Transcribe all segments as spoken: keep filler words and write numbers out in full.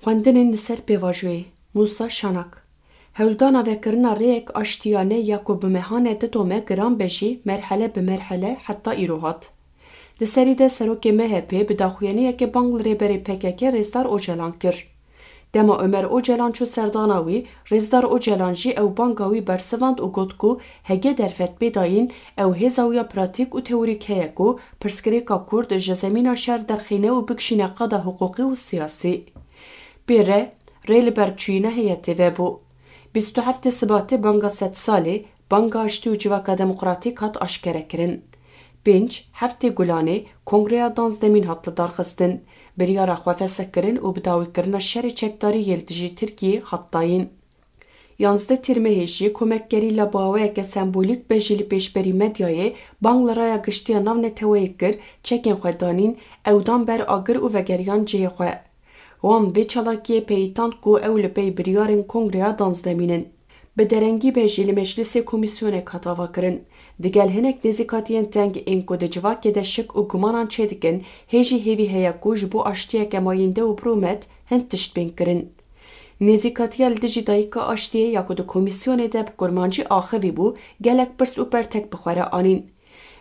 Xwendinên li ser pêvajoyê, Mûsa Şanak. Hewldana vekirina rêyek aştiyane ya ku bi mehane didome giran be jî merhele bi merhele heta îro hat. Di serî de serokê M H P bi daxuyaniyekê bang li rêberê P K K Rêzdar Ocalan kir. Dema Ömer Ocalan çû serdana wî, Rêzdar Ocalan jî ew banga wî bersivand û got ku hege derfet bê dayîn, ew hêza wî ya pratîk û teorîk heye ku pirsgirêka Kurd ji zemîna şer derxîne û bikişîne qada hiqûqî û siyasî. Pê re, rê li ber çûyîna heye tê vebû. Bîst û heftê Sibatê banga sedsalê, banga aştî û civaka demokratîk hat aşkerekirin. Pênc, heftê Gulanê, kongreya danzdemîn hat lidarxistin. Biryara xwe fesih kirin û bi dawîkirina şerê çekdarî yê li dijî Tirkiyê hat dayîn. Yanzdeh Tîrmehê jî komek gerîla bi awayeke sembolîk be jî li pêşberî medyayê bang li raya giştî ya navneteweyî kir, çekên xwe danîn, ew dan ber agir û vegeriyan cihê xwe. Wan vê çalakiyê peyîtand ku ew li pey biryarên kongreya danzdemîn in. Bi derengî be jî li meclisê komîsyonek hat avakirin. Digel hinek nêzîkatiyên teng ên ku di civakê de şik û gumanan çêdikin, hê jî hêvî heye ku ji bo aştiyeke mayînde û birûmet hin tişt bên kirin. Nêzîkatiya li dijî dayika aştiyê ya ku di komîsyonê de bi kurmancî axivî bû, gelek pirs û pertek bi xwe re anîn.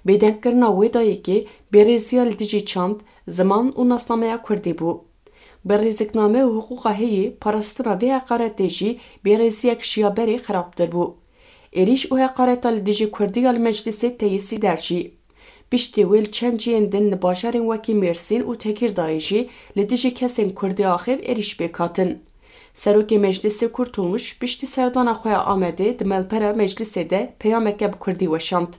Bêdengkirina wê dayikê bêrêziya li dijî çand, ziman û nasnameya kurdî bû. Bi rêzikname û hiqûqa heyî parastina vê heqaretê jî bêrêziyek ji ya berê xirabtir bû. Êrîş û heqareta li dijî kurdî ya li meclisê teyîsî derjî. Piştî wê li çend cihên din li bajarên wekî Mêrsîn û Tekîrdayê jî li dijî kesên kurdî axêv êrîş pêk hatin. Serokê Meclisê Kurtulmuş piştî serdana xwe ya Amedê di malpera meclisê de peyameke bi kurdî weşand.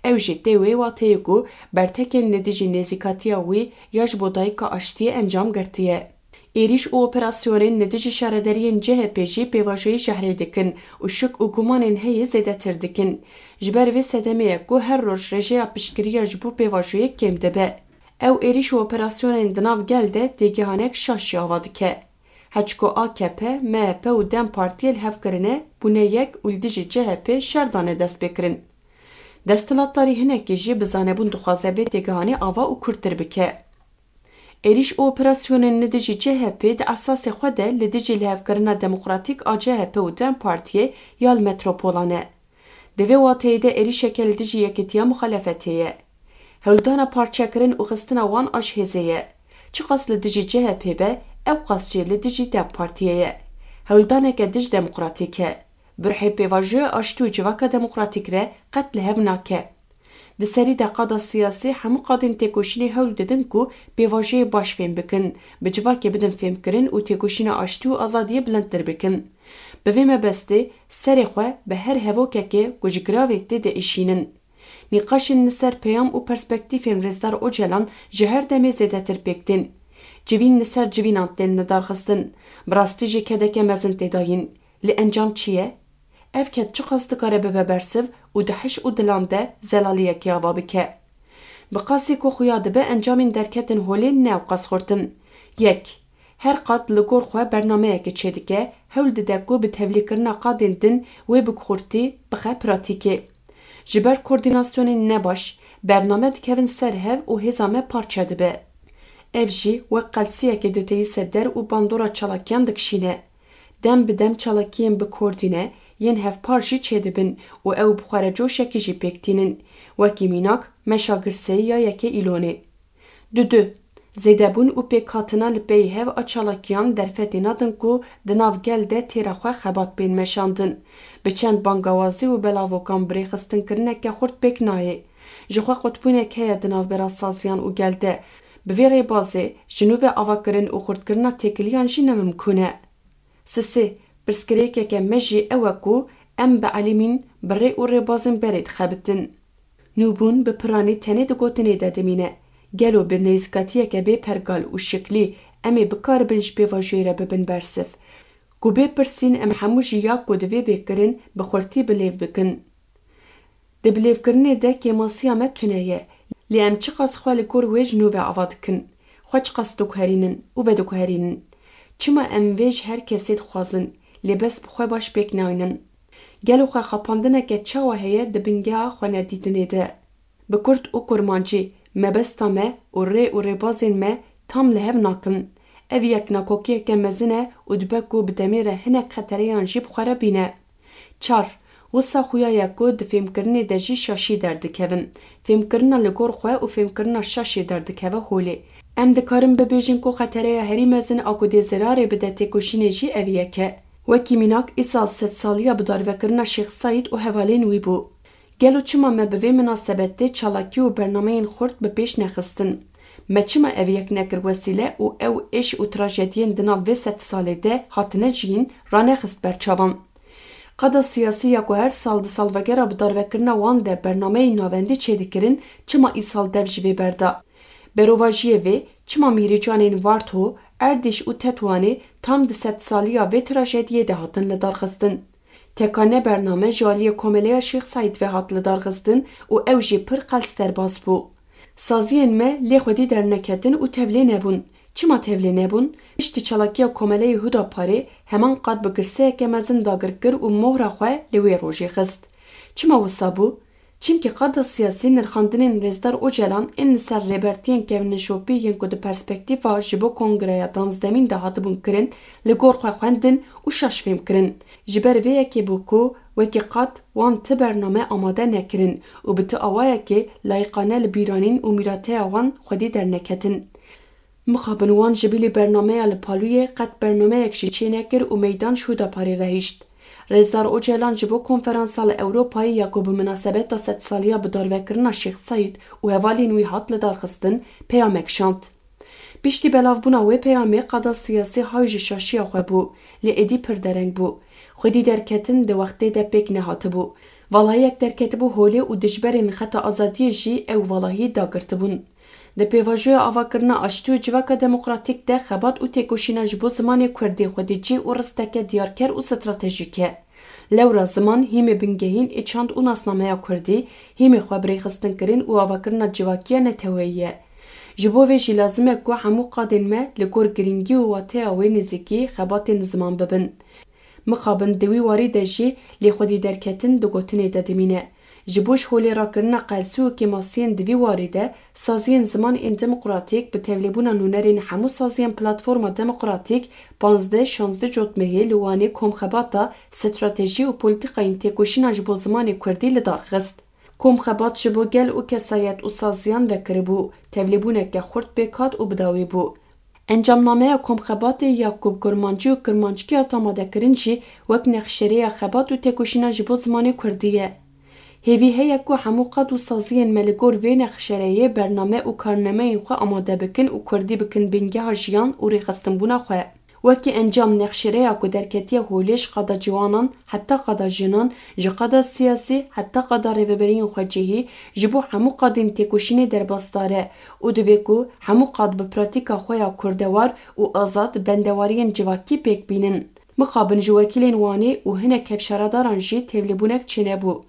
Ew jî tê wê wateyê ku bertekên li dijî nêzîkatiya wî ya ji bo dayika aştiyê encam girtiye. Êrîş û operasyonên li dijî şaredariyên C H P jî pêvajoyê jehrê dikin û şik û gumanên heyî zêdetir dikin. Ji ber vê sedemê ye ku her roj rêjeya piştgiriya ji bo pêvajoyê kêm dibe. Ew êrîş û operasyonên di nav gel de têgihanek şaş jî ava dike. Heçku A K P, M H P û DEM Partiyê li hev kirine, bûne yek û li dijî C H P şer dane destpêkirin. Desthilatdarî hinekî jî bi zanebûn dixwaze vê têgihanê ava û kûrtir bike. Êrîş û operasyonên li dijî C H P di esasê xwe de li dijî lihevkirina demokratîk a C H P û DEM Partiyê ya li metropolan e. Di vê wateyê de êrîşeke li dijî yekîtiya muxalefetê ye. Hewldana parçekirin û xistina wan a ji hêzê ye. Çiqas li dijî C H P be, ewqas jî li dijî DEM Partiyê ye. Hewldaneke dij demokratîk e. Bi ruhê pêvajoya aştî û civaka demokratîk re qet li hev nake. Di serî de qada siyasî hemû qadên têkoşînê hewl didin ku pêvajoyê baş fêm bikin, bi civakê bidin fêmkirin û têkoşîna aştî û azadiyê bilindtir bikin. Bi vê mebestê serê xwe bi her hevokekê ku ji giravê tê diêşînin. Nîqaşên li ser peyam û perspektîfên Rêzdar Ocalan ji her demê zêdetir pêk tên. Civîn li ser civînan tên lidarxistin. Bi rastî jî kedeke mezin tê dayîn. Lê encam çi ye? Ev ked çiqas dikare bibe bersiv û di hiş û dilan de zelaliyekê ava bike? Bi qasî ku xuya dibe encamên derketin holê ne ewqas xurt in. Yek, her qad li gor xwe bernameyekê çêdike, hewl dide ku bi tevlîkirina qadên din wê bi xurtî bixe pratîkê. Ji ber koordînasyonên nebaş, bername dikevin ser hev û hêza me parçe dibe. Ev jî wek qelsiyekê diteyîse der û bandora çalakiyan dikişîne. Dem bi dem çalakiyên bi koordîne yên hevpar jî çêdibin û ew bi xwe re coşekî jî pêk tînin, wekî mînak meşa girseyî ya yekê Îlonê. Dudu, zêdebûn û pêkhatina li pey hev a çalakiyan derfetê nadin ku di nav gel de têra xwe xebat bên meşandin. Bi çend bangawazî û belavokan bi rêxistinkirineke xurt pêk nayê. Ji xwe qutbûnek heye di navbera saziyan û gel de. Bi vê rêbazê, ji nû ve avakirin û xurtkirina têkiliyan jî ne mimkûn e. Sisê, pirsgirêkeke me jî ew e ku em bielîmîn, bi rê û rêbazên berê dixebitin. Nûbûn bi piranî tenê di gotinê de dimîne. Gelo bi nêzîkatiyeke bê pergal û şiklî em ê bikaribin ji pêvajoyê re bibin bersiv? Ku bê pirsîn em hemû jî ya ku divê bê kirin bi xurtî bilêv bikin. Di bilêvkirinê de kêmasiya me tune ye. Lê em çiqas xwe li gor wê ji nû ve ava dikin? Xwe çiqas diguherînin û vediguherînin? Çima em vê ji her kesê dixwazin, lê bes bi xwe baş pêk naynin? Gelo xwe xapandineke çawa heye di bingeha xwenedîtinê de? Bi kurd û kurmancî, mebesta me û rê û rêbazên me tam li hev nakin. Ev yek nakokiyeke mezin e û dibe ku bi demê re hinek xetereyan jî bi xwe re bîne. Çar, wisa xuya ye ku di fêmkirinê de jî şaşî derdikevin. Fêmkirina li gor xwe û fêmkirina şaşê derdikeve holê. Em dikarin bibêjin ku xetereya herî mezin a ku dê zirarê bide têkoşînê jî ev yek e. Wekî mînak, îsal sedsaliya bidarvekirina Şêx Seîd û hevalên wî bû. Gelo çima me bi vê minasebetê çalakî û bernameyên xurt bi pêş nexistin? Me çima ev yek nekir wesîle û ew êş û trajediyên di nav vê sedsalê de hatine cihîn ranexist ber çavan? Qada siyasî ya ku her sal di salvegera bidarvekirina wan de bernameyên navendî çêdikirin, çima îsal dev ji vê berda? Berovajiyê vê, çima mîrîcanên Varto, Erdîş û Tetwanê tam di sedsaliya vê trajediyê de hatin lidarxistin? Teka ne bername ji aliyê Komeleya Şêx Seîd ve hat lidarxistin û ew jî pir qels derbas bû. Saziyên me lê xwedî derneketin û tevlê nebûn. Çima tevlê nebûn? Piştî çalakiya Komeleyê Hudaparê heman qad bi girseyeke mezin dagir kir û mohra xwe li wê rojê xist. Çima wisa bû? Çimkî qada siyasî nirxandinên Rêzdar Ocalan ên li ser rêbertiyên kevneşopî yên ku di perspektîfa ji bo kongreya danzdemîn de hatibûn kirin, li gor xwe xwendin û şaş fêm kirin. Ji ber vê yekê bû ku wekî qad wan ti bername amade nekirin û bi ti awayekê layiqane li bîranîn û mîrateya wan xwedî derneketin. Mixabin wan ji bilî bernameya li Palûyê qet bernameyek jî çênekir û meydan ji Hudaparê re hişt. Rêzdar Ocalan ji bo konferansa li Ewropayê ya ku bi minasebeta sedsaliya bidarvekirina Şêx Seîd û hevalên wî hat lidarxistin, peyamek şand. Piştî belavbûna wê peyamê qada siyasî hay ji şaşiya xwe bû, lê êdî pir dereng bû. Xwedî derketin di wextê de pêk nehatibû. Valahiyek derketibû holê û dijberên xeta azadiyê jî ew valahiyî dagirtibûn. Di pêvajoya avakirina aştî û civaka demokratîk de xebat û têkoşîna ji bo zimanê kurdî xwedî cih û risteke diyarker û stratejîk e. Lewra ziman hîmê bingehîn ê çand û nasnameya kurdî, hîmê xwe bi rêxistinkirin û avakirina civakiya neteweyî ye. Ji bo vê jî lazim e ku hemû qadên me li gor girîngî û wateya wê nêzîkî xebatên ziman bibin. Mixabin di wî warî de jî lê xwedî derketin di gotinê de dimîne. Ji bo ji holê rakirina qelsî û kêmasiyên di vî warî de, saziyên ziman ên demokratîk bi tevlêbûna nûnerên hemû saziyên Platforma Demokratîk panzdeh şazdeh Cotmehê li Wanê komxebata stratejî û polîtîkayên têkoşîna ji bo zimanê kurdî li dar xist. Komxebat ji bo gel û kesayet û saziyan vekiribû, tevlêbûneke xurt pêk hat û bi dawî bû. Encamnameya komxebatê ya ku bi kurmancî û kirmanckî hat amadekirin jî wek nexşerêya xebat û têkoşîna ji bo zimanê kurdî ye. Hêvî heye ku hemû qad û saziyên me li gor vê nexşereyê bername û karnameyên xwe amade bikin û kurdî bikin bingeha jiyan û rêxistinbûna xwe. Wekî encam, nexşereya ku derketiye holê ji qada ciwanan heta qada jinan, ji qada siyasî heta qada rêveberiyên xwecihî, ji bo hemû qadên têkoşînê derbasdar e û divê ku hemû qad bi pratîka xwe ya kurdewar û azad bendewariyên civakî pêk bînin. Mixabin ji wekîlên Wanê û hinek hevşaradaran jî tevlêbûnek çênebû.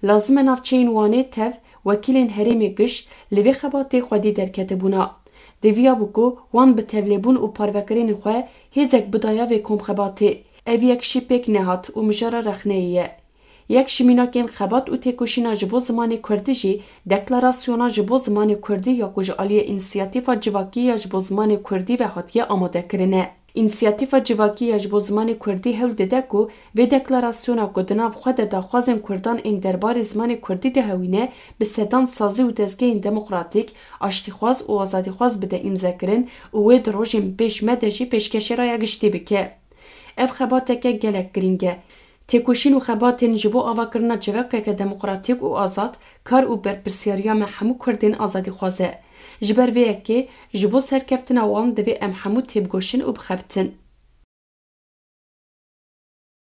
Lazim e navçeyên Wanê tev wekîlên herêmê giş li vê xebatê xwedî derketibûna. Diviyabû ku wan bi tevlêbûn û parvekirinên xwe hêzek bidaya vê komxebatê. Ev yek jî pêk nehat û mijara rexneyê ye. Yek ji mînakên xebat û têkoşîna ji bo zimanê kurdî jî deklarasyona ji bo zimanê kurdî ya ku ji aliyê Însiyatîfa Civakî ya ji bo Zimanê Kurdî ve hatiye amadekirin e. Însiyatîfa Civakî ya ji bo Zimanê Kurdî hewl dide ku vê deklarasyona ku di nav xwe de daxwazên kurdan ên derbarê zimanê kurdî dihewîne, bi sedan sazî û dezgehên demokratîk, aştîxwaz û azadîxwaz bide îmzekirin û wê di rojên pêş me de jî pêşkêşî raya giştî bike. Ev xebateke gelek girîng e. Têkoşîn û xebatên ji bo avakirina civakeke demokratîk û azad, kar û berpirsiyariya me hemû kurdên azadîxwaz e. Ji ber vê yekê, ji bo serkeftina wan divê em hemû têbgoşin û bixebitin.